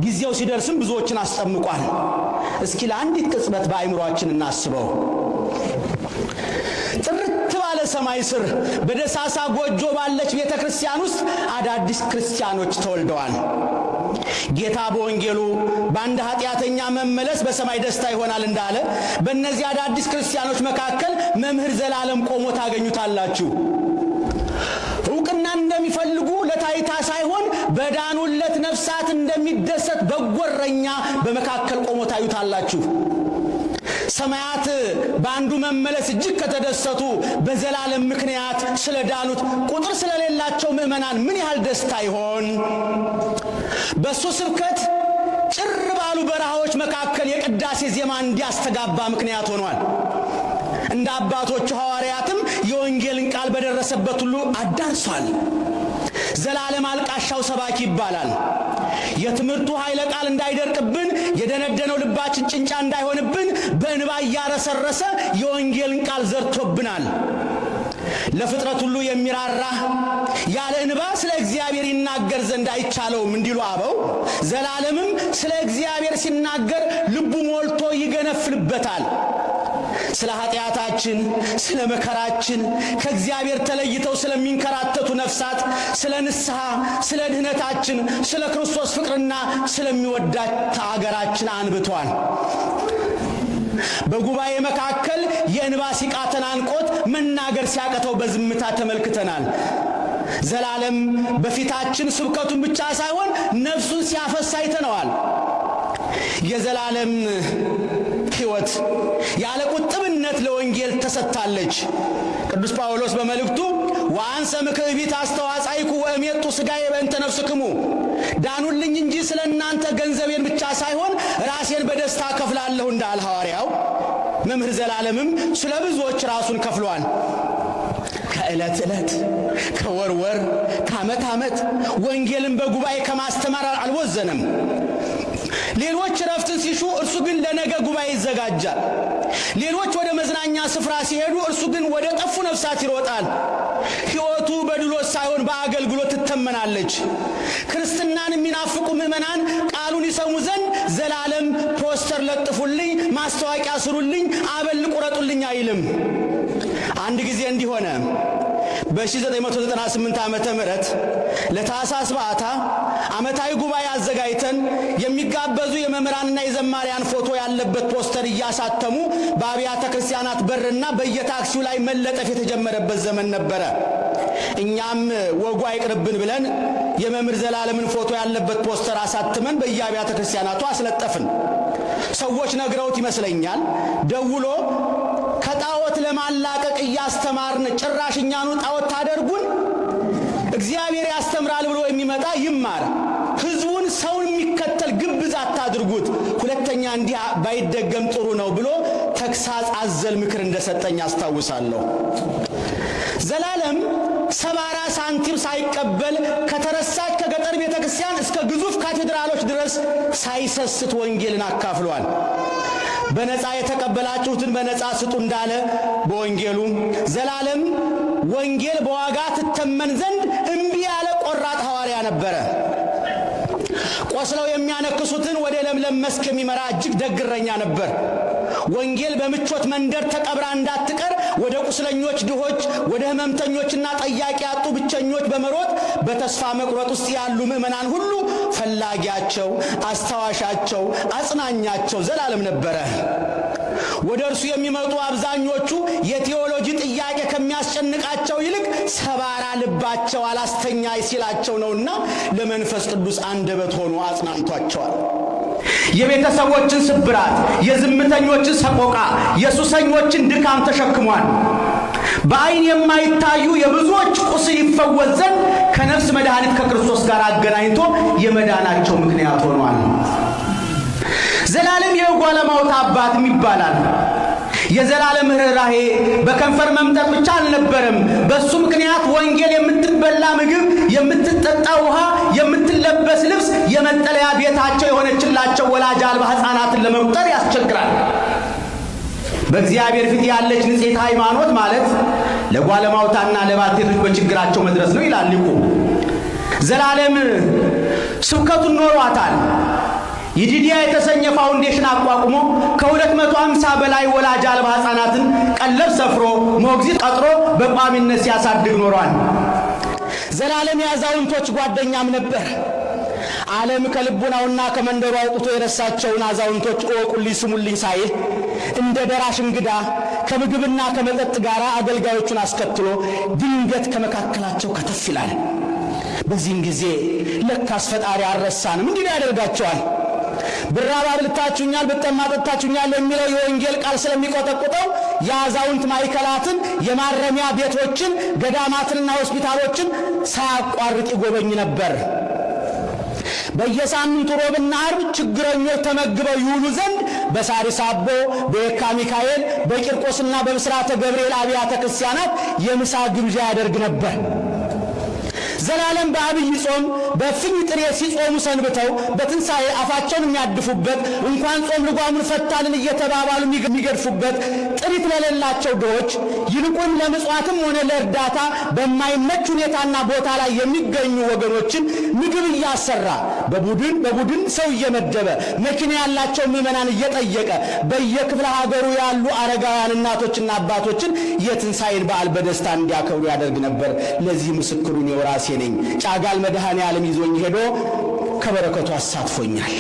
ጊዜው ሲደርስም ብዙዎችን አስጠምቋል። እስኪ ለአንዲት ቅጽበት በአእምሯችን እናስበው። ጥርት ባለ ሰማይ ስር በደሳሳ ጎጆ ባለች ቤተ ክርስቲያን ውስጥ አዳዲስ ክርስቲያኖች ተወልደዋል። ጌታ በወንጌሉ በአንድ ኃጢአተኛ መመለስ በሰማይ ደስታ ይሆናል እንዳለ በእነዚህ አዳዲስ ክርስቲያኖች መካከል መምህር ዘላለም ቆሞ ታገኙታላችሁ። እውቅና እንደሚፈልጉ ለታይታ ሳይሆን በዳኑለት ነፍሳት እንደሚደሰት በጎ እረኛ በመካከል ቆሞ ታዩታላችሁ። ሰማያት በአንዱ መመለስ እጅግ ከተደሰቱ በዘላለም ምክንያት ስለዳኑት ቁጥር ስለሌላቸው ምዕመናን ምን ያህል ደስታ ይሆን? በእሱ ስብከት ጭር ባሉ በረሃዎች መካከል የቅዳሴ ዜማ እንዲያስተጋባ ምክንያት ሆኗል። እንደ አባቶቹ ሐዋርያትም የወንጌልን ቃል በደረሰበት ሁሉ አዳርሷል። ዘላለም አልቃሻው ሰባኪ ይባላል። የትምህርቱ ኃይለ ቃል እንዳይደርቅብን፣ የደነደነው ልባችን ጭንጫ እንዳይሆንብን በእንባ እያረሰረሰ የወንጌልን ቃል ዘርቶብናል። ለፍጥረት ሁሉ የሚራራ ያለ እንባ ስለ እግዚአብሔር ይናገር ዘንድ አይቻለውም እንዲሉ አበው፣ ዘላለምም ስለ እግዚአብሔር ሲናገር ልቡ ሞልቶ ይገነፍልበታል። ስለ ኃጢአታችን፣ ስለ መከራችን፣ ከእግዚአብሔር ተለይተው ስለሚንከራተቱ ነፍሳት፣ ስለ ንስሐ፣ ስለ ድህነታችን፣ ስለ ክርስቶስ ፍቅርና ስለሚወዳት አገራችን አንብቷል። በጉባኤ መካከል የእንባ ሲቃ ተናንቆት መናገር ሲያቅተው በዝምታ ተመልክተናል። ዘላለም በፊታችን ስብከቱን ብቻ ሳይሆን ነፍሱን ሲያፈስ አይተነዋል። የዘላለም ሕይወት ያለ ቁጥብነት ለወንጌል ተሰጥታለች። ቅዱስ ጳውሎስ በመልእክቱ ወአንሰ ምክዕቢት አስተዋጻይኩ ወእሜጡ ሥጋዬ በእንተ ነፍስክሙ፣ ዳኑልኝ እንጂ ስለ እናንተ ገንዘቤን ብቻ ሳይሆን ራሴን በደስታ ከፍላለሁ እንዳለ ሐዋርያው፣ መምህር ዘላለምም ስለ ብዙዎች ራሱን ከፍሏል። ከዕለት ዕለት፣ ከወር ወር፣ ከዓመት ዓመት ወንጌልን በጉባኤ ከማስተማር አልቦዘነም። ሌሎች እረፍትን ሲሹ እርሱ ግን ለነገ ጉባኤ ይዘጋጃል። ሌሎች ወደ መዝናኛ ስፍራ ሲሄዱ እርሱ ግን ወደ ጠፉ ነፍሳት ይሮጣል። ሕይወቱ በድሎት ሳይሆን በአገልግሎት ትተመናለች። ክርስትናን የሚናፍቁ ምዕመናን ቃሉን ይሰሙ ዘንድ ዘላለም ፖስተር ለጥፉልኝ፣ ማስታወቂያ ስሩልኝ፣ አበል ቁረጡልኝ አይልም። አንድ ጊዜ እንዲህ ሆነ። በ1998 ዓመተ ምህረት ለታኅሳስ በዓታ ዓመታዊ ጉባኤ አዘጋጅተን የሚጋበዙ የመምህራንና የዘማሪያን ፎቶ ያለበት ፖስተር እያሳተሙ በአብያተ ክርስቲያናት በርና በየታክሲው ላይ መለጠፍ የተጀመረበት ዘመን ነበረ። እኛም ወጉ አይቅርብን ብለን የመምህር ዘላለምን ፎቶ ያለበት ፖስተር አሳትመን በየአብያተ ክርስቲያናቱ አስለጠፍን። ሰዎች ነግረውት ይመስለኛል ደውሎ ከጣዖት ለማላቀቅ እያስተማርን ጭራሽ እኛኑ ጣዖት ታደርጉን? እግዚአብሔር ያስተምራል ብሎ የሚመጣ ይማር። ሕዝቡን ሰውን የሚከተል ግብዝ አታድርጉት። ሁለተኛ እንዲህ ባይደገም ጥሩ ነው ብሎ ተግሳጽ አዘል ምክር እንደሰጠኝ አስታውሳለሁ። ዘላለም ሰባራ ሳንቲም ሳይቀበል ከተረሳች ከገጠር ቤተ ክርስቲያን እስከ ግዙፍ ካቴድራሎች ድረስ ሳይሰስት ወንጌልን አካፍሏል። በነፃ የተቀበላችሁትን በነፃ ስጡ እንዳለ በወንጌሉ ዘላለም ወንጌል በዋጋ ትተመን ዘንድ እምቢ ያለ ቆራጥ ሐዋርያ ነበረ። ቆስለው የሚያነክሱትን ወደ ለምለም መስክ የሚመራ እጅግ ደግ እረኛ ነበር። ወንጌል በምቾት መንደር ተቀብራ እንዳትቀር ወደ ቁስለኞች ድሆች፣ ወደ ሕመምተኞችና ጠያቂ ያጡ ብቸኞች በመሮጥ በተስፋ መቁረጥ ውስጥ ያሉ ምዕመናን ሁሉ ፈላጊያቸው፣ አስታዋሻቸው፣ አጽናኛቸው ዘላለም ነበረ። ወደ እርሱ የሚመጡ አብዛኞቹ የቴዎሎጂ ጥያቄ ከሚያስጨንቃቸው ይልቅ ሰባራ ልባቸው አላስተኛ ሲላቸው ነውና ለመንፈስ ቅዱስ አንደበት ሆኖ አጽናንቷቸዋል። የቤተሰቦችን ስብራት፣ የዝምተኞችን ሰቆቃ፣ የሱሰኞችን ድካም ተሸክሟል። በአይን የማይታዩ የብዙዎች ቁስል ይፈወስ ዘንድ ከነፍስ መድኃኒት ከክርስቶስ ጋር አገናኝቶ የመዳናቸው ምክንያት ሆኗል። ዘላለም የጓለማውታ አባትም ይባላል። የዘላለም ርኅራኄ በከንፈር መምጠጥ ብቻ አልነበረም። በሱ ምክንያት ወንጌል የምትበላ ምግብ፣ የምትጠጣ ውሃ፣ የምትለበስ ልብስ፣ የመጠለያ ቤታቸው የሆነችላቸው ወላጅ አልባ ሕፃናትን ለመቁጠር ያስቸግራል። በእግዚአብሔር ፊት ያለች ንጽሕት ሃይማኖት ማለት ለጓለማውታና ለባልቴቶች በችግራቸው መድረስ ነው ይላል ሊቁ። ዘላለም ስብከቱን ኖሯታል። ይዲዲያ የተሰኘ ፋውንዴሽን አቋቁሞ ከ250 በላይ ወላጅ አልባ ሕፃናትን ቀለብ ሰፍሮ ሞግዚት ቀጥሮ በቋሚነት ሲያሳድግ ኖሯል። ዘላለም የአዛውንቶች ጓደኛም ነበር። ዓለም ከልቡናውና ከመንደሩ አውጥቶ የረሳቸውን አዛውንቶች እወቁልኝ ስሙልኝ ሳይል እንደ ደራሽ እንግዳ ከምግብና ከመጠጥ ጋር አገልጋዮቹን አስከትሎ ድንገት ከመካከላቸው ከተፍ ይላል። በዚህም ጊዜ ለካስ ፈጣሪ አልረሳንም እንዲህ ያደርጋቸዋል። ብራብ አብልታችሁኛል፣ ብጠማ አጠጥታችሁኛል የሚለው የወንጌል ቃል ስለሚቆጠቁጠው የአዛውንት ማዕከላትን፣ የማረሚያ ቤቶችን፣ ገዳማትንና ሆስፒታሎችን ሳያቋርጥ ይጎበኝ ነበር። በየሳምንቱ ሮብና አርብ ችግረኞች ተመግበው ይውሉ ዘንድ በሳሪስ አቦ፣ በየካ ሚካኤል፣ በቂርቆስና በብስራተ ገብርኤል አብያተ ክርስቲያናት የምሳ ግብዣ ያደርግ ነበር። ዘላለም በአብይ ጾም በፍኝ ጥሬ ሲጾሙ ሰንብተው በትንሣኤ አፋቸውን የሚያድፉበት፣ እንኳን ጾም ልጓሙን ፈታልን እየተባባሉ የሚገድፉበት ጥሪት ለሌላቸው ድሆች፣ ይልቁን ለምጽዋትም ሆነ ለእርዳታ በማይመች ሁኔታና ቦታ ላይ የሚገኙ ወገኖችን ምግብ እያሰራ፣ በቡድን በቡድን ሰው እየመደበ፣ መኪና ያላቸው ምዕመናን እየጠየቀ በየክፍለ ሀገሩ ያሉ አረጋውያን እናቶችና አባቶችን የትንሣኤን በዓል በደስታ እንዲያከብሩ ያደርግ ነበር። ለዚህ ምስክሩ እኔው ራሴ ነኝ። ጫጋል መድኃኔ ዓለም ይዞኝ ሄዶ ከበረከቱ አሳትፎኛል።